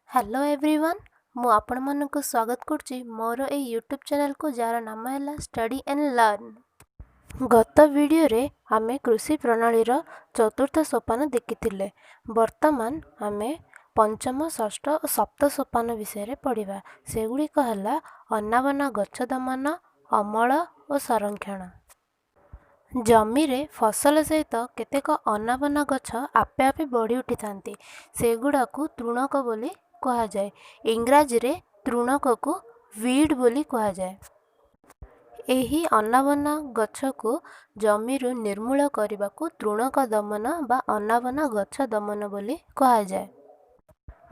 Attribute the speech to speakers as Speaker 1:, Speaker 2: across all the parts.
Speaker 1: Hello everyone, ମୁଁ ଆପଣମାନଙ୍କୁ ସ୍ୱାଗତ କରୁଛି ମୋର ଏଇ ୟୁଟ୍ୟୁବ୍ ଚ୍ୟାନେଲ୍କୁ, ଯାହାର ନାମ ହେଲା ଷ୍ଟଡି ଆଣ୍ଡ ଲର୍ନ। ଗତ ଭିଡ଼ିଓରେ ଆମେ କୃଷି ପ୍ରଣାଳୀର ଚତୁର୍ଥ ସୋପାନ ଦେଖିଥିଲେ। ବର୍ତ୍ତମାନ ଆମେ ପଞ୍ଚମ, ଷଷ୍ଠ ଓ ସପ୍ତ ସୋପାନ ବିଷୟରେ ପଢ଼ିବା। ସେଗୁଡ଼ିକ ହେଲା ଅନାବନା ଗଛ ଦମନ, ଅମଳ ଓ ସଂରକ୍ଷଣ। ଜମିରେ ଫସଲ ସହିତ କେତେକ ଅନାବନା ଗଛ ଆପେ ଆପେ ବଢ଼ି ଉଠିଥାନ୍ତି। ସେଗୁଡ଼ାକୁ ତୃଣକ ବୋଲି କୁହାଯାଏ। ଇଂରାଜୀରେ ତୃଣକକୁ ୱିଡ୍ ବୋଲି କୁହାଯାଏ। ଏହି ଅନାବନା ଗଛକୁ ଜମିରୁ ନିର୍ମୂଳ କରିବାକୁ ତୃଣକ ଦମନ ବା ଅନାବନା ଗଛ ଦମନ ବୋଲି କୁହାଯାଏ।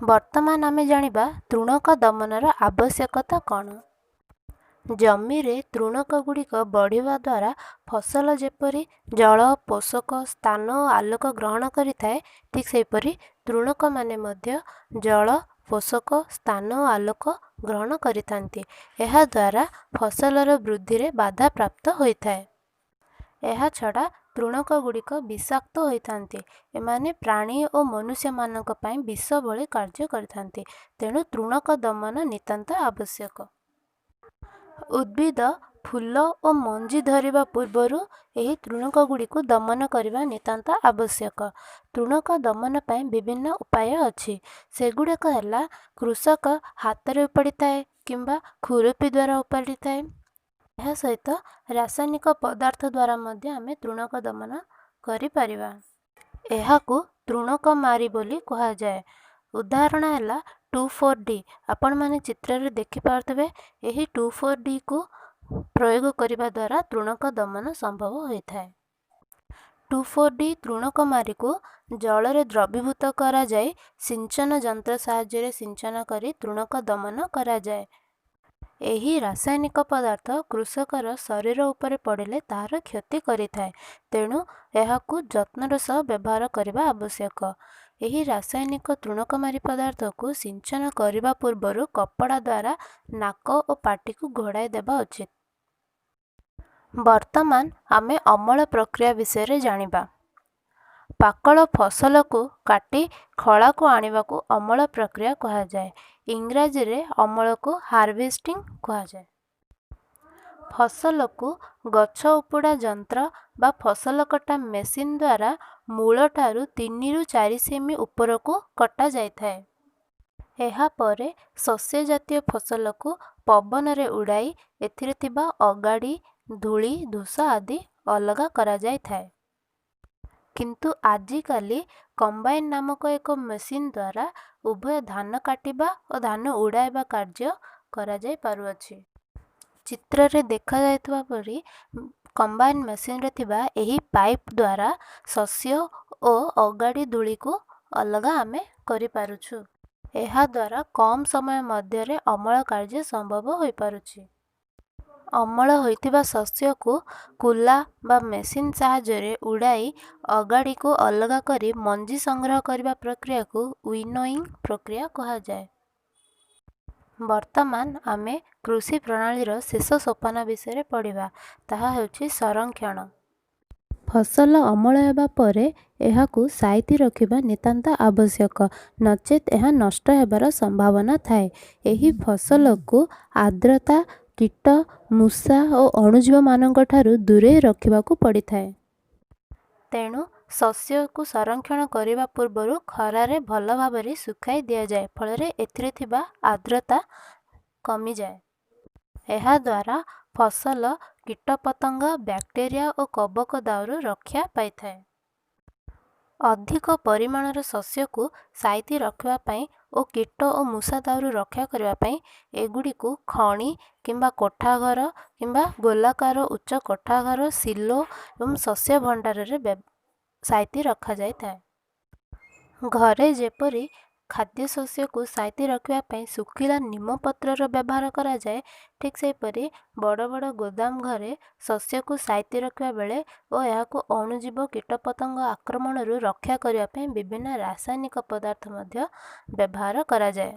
Speaker 1: ବର୍ତ୍ତମାନ ଆମେ ଜାଣିବା ତୃଣକ ଦମନର ଆବଶ୍ୟକତା କ'ଣ। ଜମିରେ ତୃଣକ ଗୁଡ଼ିକ ବଢ଼ିବା ଦ୍ୱାରା ଫସଲ ଯେପରି ଜଳ, ପୋଷକ, ସ୍ଥାନ ଓ ଆଲୋକ ଗ୍ରହଣ କରିଥାଏ, ଠିକ୍ ସେହିପରି ତୃଣକମାନେ ମଧ୍ୟ ଜଳ, ପୋଷକ, ସ୍ଥାନ ଓ ଆଲୋକ ଗ୍ରହଣ କରିଥାନ୍ତି। ଏହାଦ୍ୱାରା ଫସଲର ବୃଦ୍ଧିରେ ବାଧାପ୍ରାପ୍ତ ହୋଇଥାଏ। ଏହାଛଡ଼ା ତୃଣକ ଗୁଡ଼ିକ ବିଷାକ୍ତ ହୋଇଥାନ୍ତି। ଏମାନେ ପ୍ରାଣୀ ଓ ମନୁଷ୍ୟମାନଙ୍କ ପାଇଁ ବିଷ ଭଳି କାର୍ଯ୍ୟ କରିଥାନ୍ତି। ତେଣୁ ତୃଣକ ଦମନ ନିତାନ୍ତ ଆବଶ୍ୟକ। ଉଦ୍ଭିଦ ଫୁଲ ଓ ମଞ୍ଜି ଧରିବା ପୂର୍ବରୁ ଏହି ତୃଣକ ଗୁଡ଼ିକୁ ଦମନ କରିବା ନିତାନ୍ତ ଆବଶ୍ୟକ। ତୃଣକ ଦମନ ପାଇଁ ବିଭିନ୍ନ ଉପାୟ ଅଛି। ସେଗୁଡ଼ିକ ହେଲା, କୃଷକ ହାତରେ ଉପାଡ଼ିଥାଏ କିମ୍ବା ଖୁରପି ଦ୍ୱାରା ଉପାଡ଼ିଥାଏ। ଏହା ସହିତ ରାସାୟନିକ ପଦାର୍ଥ ଦ୍ୱାରା ମଧ୍ୟ ଆମେ ତୃଣକ ଦମନ କରିପାରିବା। ଏହାକୁ ତୃଣକ ମାରି ବୋଲି କୁହାଯାଏ। ଉଦାହରଣ ହେଲା 2,4-D। ଆପଣମାନେ ଚିତ୍ରରେ ଦେଖିପାରୁଥିବେ, ଏହି 2,4-Dକୁ ପ୍ରୟୋଗ କରିବା ଦ୍ୱାରା ତୃଣକ ଦମନ ସମ୍ଭବ ହୋଇଥାଏ। 2,4-D ତୃଣକ ମାରିକୁ ଜଳରେ ଦ୍ରବୀଭୂତ କରାଯାଇ ସିଞ୍ଚନ ଯନ୍ତ୍ର ସାହାଯ୍ୟରେ ସିଞ୍ଚନ କରି ତୃଣକ ଦମନ କରାଯାଏ। ଏହି ରାସାୟନିକ ପଦାର୍ଥ କୃଷକର ଶରୀର ଉପରେ ପଡ଼ିଲେ ତାହାର କ୍ଷତି କରିଥାଏ। ତେଣୁ ଏହାକୁ ଯତ୍ନର ସହ ବ୍ୟବହାର କରିବା ଆବଶ୍ୟକ। ଏହି ରାସାୟନିକ ତୃଣକମାରି ପଦାର୍ଥକୁ ସିଞ୍ଚନ କରିବା ପୂର୍ବରୁ କପଡ଼ା ଦ୍ୱାରା ନାକ ଓ ପାଟିକୁ ଘୋଡ଼ାଇ ଦେବା ଉଚିତ। ବର୍ତ୍ତମାନ ଆମେ ଅମଳ ପ୍ରକ୍ରିୟା ବିଷୟରେ ଜାଣିବା। ପାକଳ ଫସଲକୁ କାଟି ଖଳାକୁ ଆଣିବାକୁ ଅମଳ ପ୍ରକ୍ରିୟା କୁହାଯାଏ। ଇଂରାଜୀରେ ଅମଳକୁ ହାରଭେଷ୍ଟିଂ କୁହାଯାଏ। ଫସଲକୁ ଗଛ ଉପୁଡ଼ା ଯନ୍ତ୍ର ବା ଫସଲ କଟା ମେସିନ୍ ଦ୍ୱାରା ମୂଳଠାରୁ 3ରୁ 4 ସେମି ଉପରକୁ କଟାଯାଇଥାଏ। ଏହାପରେ ଶସ୍ୟ ଜାତୀୟ ଫସଲକୁ ପବନରେ ଉଡ଼ାଇ ଏଥିରେ ଥିବା ଅଗାଡ଼ି, ଧୂଳି, ଧୂସ ଆଦି ଅଲଗା କରାଯାଇଥାଏ। କିନ୍ତୁ ଆଜିକାଲି କମ୍ବାଇନ୍ ନାମକ ଏକ ମେସିନ୍ ଦ୍ୱାରା ଉଭୟ ଧାନ କାଟିବା ଓ ଧାନ ଉଡ଼ାଇବା କାର୍ଯ୍ୟ କରାଯାଇପାରୁଅଛି। ଚିତ୍ରରେ ଦେଖାଯାଇଥିବା ପରି କମ୍ବାଇନ୍ ମେସିନ୍ରେ ଥିବା ଏହି ପାଇପ୍ ଦ୍ୱାରା ଶସ୍ୟ ଓ ଅଗାଡ଼ି, ଧୂଳିକୁ ଅଲଗା ଆମେ କରିପାରୁଛୁ। ଏହାଦ୍ୱାରା କମ୍ ସମୟ ମଧ୍ୟରେ ଅମଳ କାର୍ଯ୍ୟ ସମ୍ଭବ ହୋଇପାରୁଛି। ଅମଳ ହୋଇଥିବା ଶସ୍ୟକୁ କୁଲା ବା ମେସିନ୍ ସାହାଯ୍ୟରେ ଉଡ଼ାଇ ଅଗାଡ଼ିକୁ ଅଲଗା କରି ମଞ୍ଜି ସଂଗ୍ରହ କରିବା ପ୍ରକ୍ରିୟାକୁ ୱିନୋଇଂ ପ୍ରକ୍ରିୟା କୁହାଯାଏ। ବର୍ତ୍ତମାନ ଆମେ କୃଷି ପ୍ରଣାଳୀର ଶେଷ ସୋପାନ ବିଷୟରେ ପଢ଼ିବା। ତାହା ହେଉଛି ସଂରକ୍ଷଣ। ଫସଲ ଅମଳ ହେବା ପରେ ଏହାକୁ ସାଇତି ରଖିବା ନିତାନ୍ତ ଆବଶ୍ୟକ, ନଚେତ୍ ଏହା ନଷ୍ଟ ହେବାର ସମ୍ଭାବନା ଥାଏ। ଏହି ଫସଲକୁ ଆର୍ଦ୍ରତା, କୀଟ, ମୂଷା ଓ ଅଣୁଜୀବମାନଙ୍କ ଠାରୁ ଦୂରେଇ ରଖିବାକୁ ପଡ଼ିଥାଏ। ତେଣୁ ଶସ୍ୟକୁ ସଂରକ୍ଷଣ କରିବା ପୂର୍ବରୁ ଖରାରେ ଭଲ ଭାବରେ ଶୁଖାଇ ଦିଆଯାଏ। ଫଳରେ ଏଥିରେ ଥିବା ଆର୍ଦ୍ରତା କମିଯାଏ। ଏହାଦ୍ୱାରା ଫସଲ କୀଟପତଙ୍ଗ, ବ୍ୟାକ୍ଟେରିଆ ଓ କବକ ଦାଉରୁ ରକ୍ଷା ପାଇଥାଏ। ଅଧିକ ପରିମାଣର ଶସ୍ୟକୁ ସାଇତି ରଖିବା ପାଇଁ ଓ କୀଟ ଓ ମୂଷା ଦାଉରୁ ରକ୍ଷା କରିବା ପାଇଁ ଏଗୁଡ଼ିକୁ ଖଣି କିମ୍ବା କୋଠାଘର କିମ୍ବା ଗୋଲାକାର ଉଚ୍ଚ କୋଠାଘର, ସିଲୋ ଏବଂ ଶସ୍ୟ ଭଣ୍ଡାରରେ ସାଇତି ରଖାଯାଇଥାଏ। ଘରେ ଯେପରି ଖାଦ୍ୟଶସ୍ୟକୁ ସାଇତି ରଖିବା ପାଇଁ ଶୁଖିଲା ନିମପତ୍ରର ବ୍ୟବହାର କରାଯାଏ, ଠିକ୍ ସେହିପରି ବଡ଼ ବଡ଼ ଗୋଦାମ ଘରେ ଶସ୍ୟକୁ ସାଇତି ରଖିବା ବେଳେ ଓ ଏହାକୁ ଅଣୁଜୀବ, କୀଟପତଙ୍ଗ ଆକ୍ରମଣରୁ ରକ୍ଷା କରିବା ପାଇଁ ବିଭିନ୍ନ ରାସାୟନିକ ପଦାର୍ଥ ମଧ୍ୟ ବ୍ୟବହାର କରାଯାଏ।